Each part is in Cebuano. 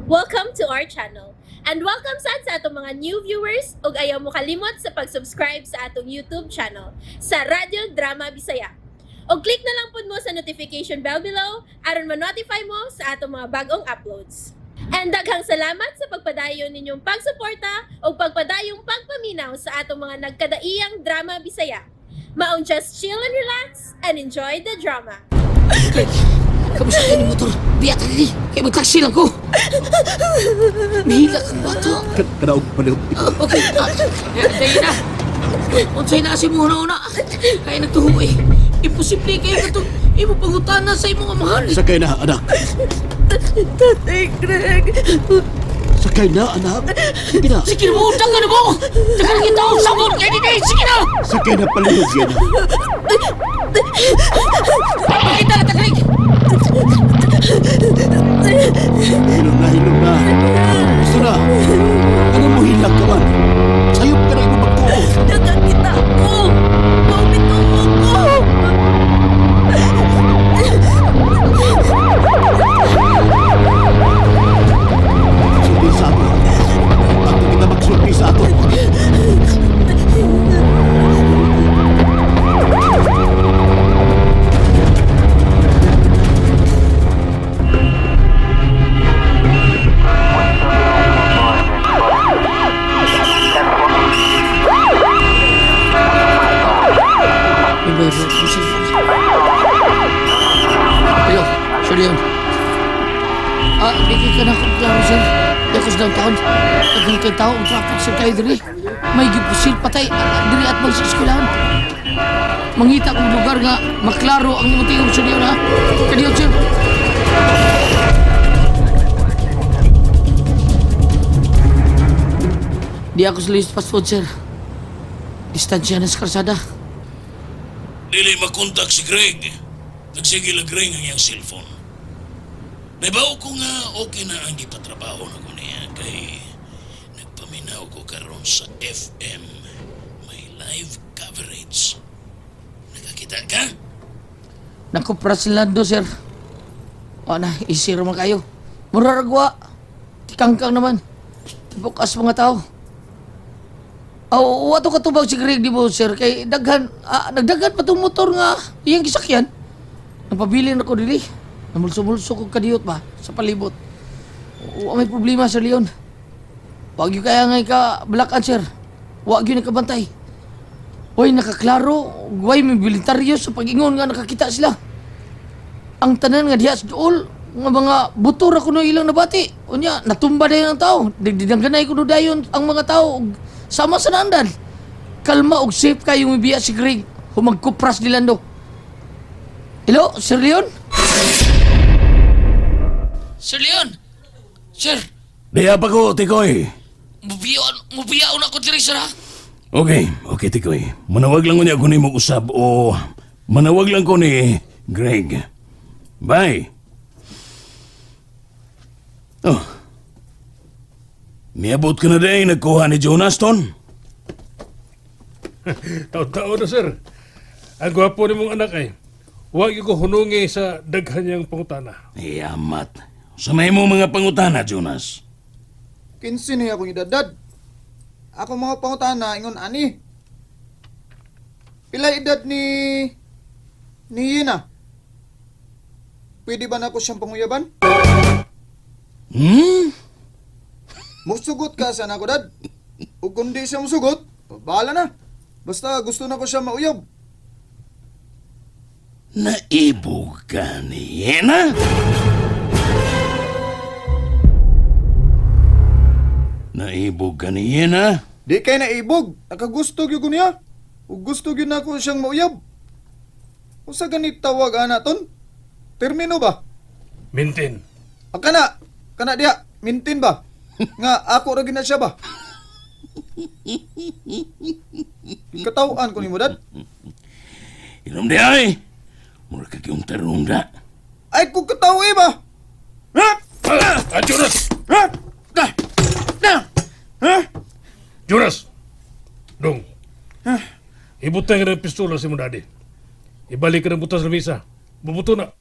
Welcome to our channel. And welcome sad sa atong mga new viewers ug ayaw mo kalimot sa pag-subscribe sa atong YouTube channel sa Radyo Drama Bisaya. Og click na lang pud mo sa notification bell below aron ma-notify mo sa atong mga bagong uploads. And daghang salamat sa pagpadayon ninyong pagsuporta ug pagpadayong pagpaminaw sa atong mga nagkadaiyang drama Bisaya. Maong just chill and relax and enjoy the drama. Greg, kamusta ka ni motor? Biya ka dili. Kaya mag-taxi lang ko. Mahila kang bato. Kanaog palihog. Okay. Dahil na. Unsay na kasi mo una-una. Kaya nagtuho eh. Imposible kayo katong imo pangutana sa imong amahan. Sakay na, anak. Tatay Greg, Sakay na, anak. Sige na. Sige na mo, utang ka na mo! Tagal kita ang sabon kaya di dahil. Sige na! Sakay na palihog yan. Pakita na tagalig! Hilom na, hilom na. Gusto na. Ano mo hilak ka man? Sayop ka na imong pagtuo. nakakita ko. Pumituo ko. Sulti sa ato. Bago kita magsulti sa ato. May bayad ko cellphone. Hello, Sir Leon. Bigay ka na kung klaro, sir. Di ako sa downtown. Tagal kay tao ang traffic, sir, kayo diri. May gipusil patay diri at mag sa eskwelahan. Mangita kong lugar nga maklaro ang imong tingog, Sir Leon, ha? Kadiyo, sir. Di ako sa list fast food, sir. Distansya na sa kalsada. Dili makontak si Greg. Nagsige lang ring ang iyang cellphone. Nabaw ko nga okay na ang gipatrabaho na ko niya kay nagpaminaw ko karon sa FM. May live coverage. Nakakita ka? Nakupra sila do, sir. O na, isiro man kayo. Muraragwa. Tikangkang naman. Bukas mga tao. Aw, wato katubag si Greg di mo, sir. Kay daghan, nagdaghan pa tong motor nga iyang gisakyan. Napabilin ako dili. Namulso-mulso ko kadiyot ba sa palibot. Wa may problema, Sir Leon. Wag yun kaya nga ka balakan, sir. Wag yun nakabantay. Hoy, nakaklaro. Way, may militaryo sa pag-ingon nga nakakita sila. Ang tanan nga diha sa duol, nga mga buto ra kuno ilang nabati. Unya, natumba dayon ang tao. Digdidangganay kuno dayon ang mga tao. Ug sama sa naandan. Kalma og safe kayo mibiya si Greg. Humagkupras nilando. Hello, Sir Leon? Sir Leon! Sir, Diya pa ko, Tikoy. mubiyaon ako diri, sir ha? Okay, okay, Tikoy. Manawag lang ko niya kung nimo usab o manawag lang ko ni Greg. Bye. Oh. Miabot ka na day, nagkuha ni Jonas, ton. Taon-taon na, sir. Ang gwapo ni mong anak ay, huwag ko hunungi sa daghan niyang pangutana. Yamat. Sa may mo mga pangutana, Jonas. 15 ni akong edad. Ako mga pangutana ingon ani. Pila edad ni Yina? Pwede ba nako siyang panguyaban? Hmm? Musugot ka sa nako dad. Ug kung di siya musugot, bahala na. Basta gusto na ko siya mauyab. Naibog ka ni Yena? Naibog ka ni Yena? Di kay naibog, nakagusto gyud ko niya. Ug gusto gyud nako siyang mauyab. Unsa ganit tawag ana ton? Termino ba? Mintin. Ah, kana, kana diha, mintin ba? Nga ako ra gyud na siya ba? Katawaan ko nimo dad. Inom di ay! Mura ka kiyong tarong da. Ay kung kataw eh ba? Ha? Jonas! Ha? Da! Da! Ha? Jonas! Dong. Ibutang ka ng pistola si mong daddy. Ibalik ka ng butas sa misa. Bubuto na.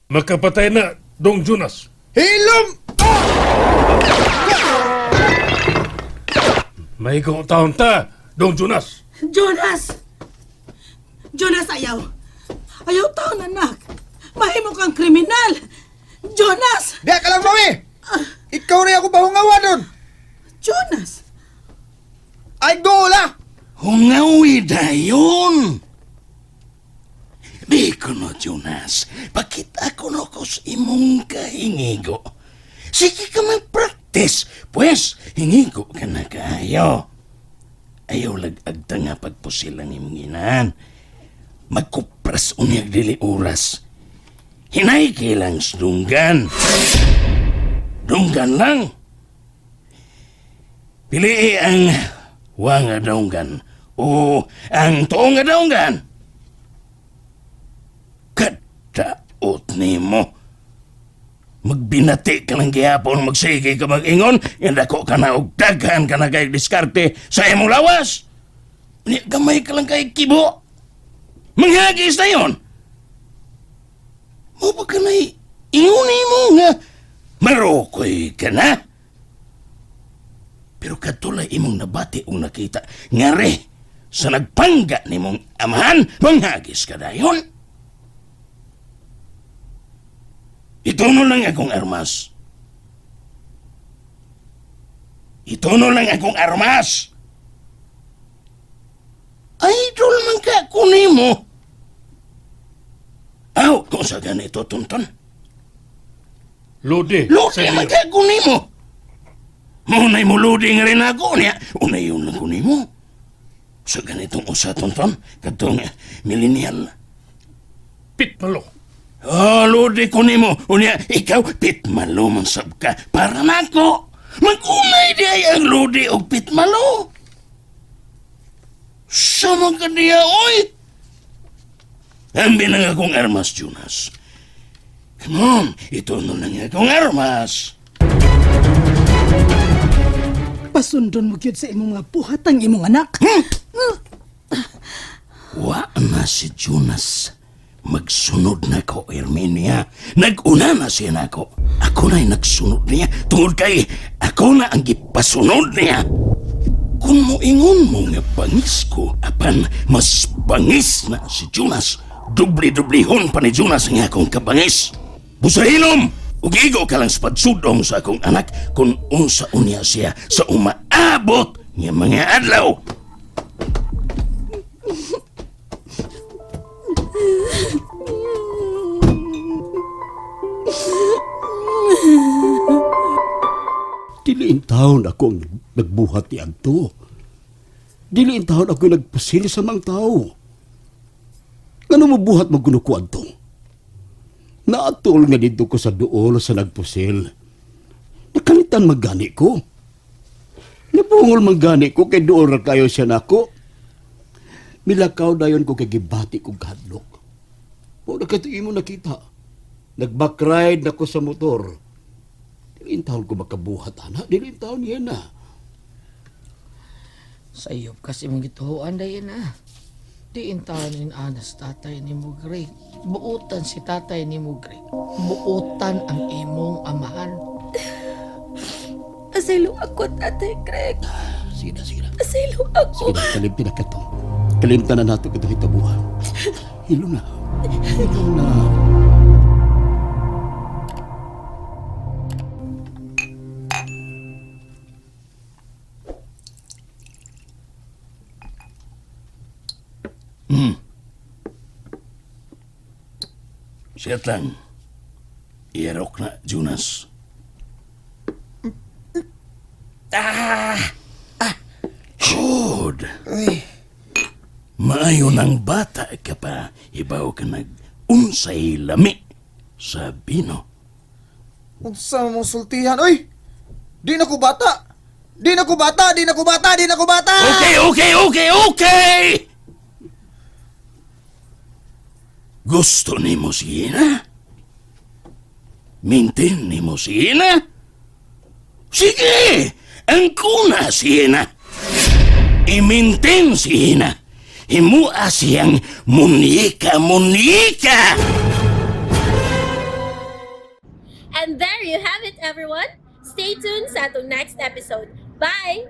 Makapatay na, Dong Jonas. Hilom! May taon ta, Dong Jonas. Jonas! Jonas, ayaw! Ayaw taon, anak! Mahimo kang kriminal! Jonas! Diya ka lang, mami! Ikaw rin ako bahungawa doon! Jonas! Ay, dola! Hungawi dayon. Di ko no, Jonas. Pakita ko no ko sa imong kahingigo. Sige ka mag-practice. Pwes, hingigo ka na kaayo. Ayaw lag-agta nga pagpusil ang imong inahan. Magkupras unyag dili oras. Hinay lang sa dunggan. Dunggan lang. Pili ang wa nga dunggan o ang tuo nga dunggan. Kadaot nimo. Magbinati ka lang gihapon, magsige ka mag-ingon, nga dako ka na og daghan ka na kay diskarte sa imong lawas. Ni gamay ka lang kay kibo. Manghagis na yon. Mo ba ka na ingon mo nga marokoy ka na? Pero katulay imong nabati ug nakita ngari sa nagpangga nimong amahan, manghagis ka dayon. Ituno lang akong armas. Ituno lang akong armas. Idol man ka kunimo. Aw, kung sa ganito, Tonton. Lodi. Lodi sa man iyo. ka kunimo. Maunay mo lodi nga rin ako niya. Unay yun lang kunimo. Sa ganitong usa, Tonton, katong millennial. Pitmalo. Oh, lodi ko nimo. Unya, ikaw, pitmalo man sab ka. Para nako. Mag-unay di ay ang lodi og pitmalo. Sama ka niya, oy! Ambi na nga akong armas, Jonas. Come on, ito na lang akong armas. Pasundon mo gyud sa imong mga buhat ang imong anak. Wa na si Jonas. Magsunod na ko, Herminia. Nag-una na siya nako. Ako na'y nagsunod niya. Tungod kay ako na ang gipasunod niya. Kung moingon mo nga bangis ko, apan mas bangis na si Jonas. Dubli-dublihon pa ni Jonas ang akong kabangis. Busahinom! Ug igo ka lang sa pagsudong sa akong anak kung unsa unya siya sa umaabot nga mga adlaw. Dili in taon ako ang nagbuhat ni Anto. Dili in taon ako nagpusil sa mga tao. Ngano mo buhat maguno ko Anto? Naatol nga dito ko sa duol sa nagpusil. Nakalitan magani ko. Nabungol magani ko kay duol ra kayo siya nako. Milakaw dayon ko kay gibati kog hadlok. Mo na kato imo nakita. Nag-backride na ko sa motor. Dili in taon ko makabuhat, ana. Dili in taon yan na. Sayop kasi mong gituhuan dayon ah. Di intaon in anas tatay ni mo Greg. Buotan si tatay ni mo Greg. Buotan ang imong amahan. Asilo ako, Tatay Greg. Sige na, sige na. Asilo ako. Sige na, kalimti na ka to. Kalimtan na nato itong hitabuha. Hilo na. Hilo na. Siyat lang. Iyarok na, Jonas. Ah! Ah! Good. Ay, Maayo ng bata ka pa, ibaw ka nag unsay lami sa bino. unsa mong sultihan, oy! Di na ko bata! Di na ko bata! Di na ko bata! Di na ko bata! Okay, okay, okay, okay! Gusto nimo si Ina? Mintin nimo si Ina? Sige! Ang kuna si Ina. I-maintain si Ina. Himua siyang munyika, munyika! And there you have it, everyone! Stay tuned sa atong next episode. Bye!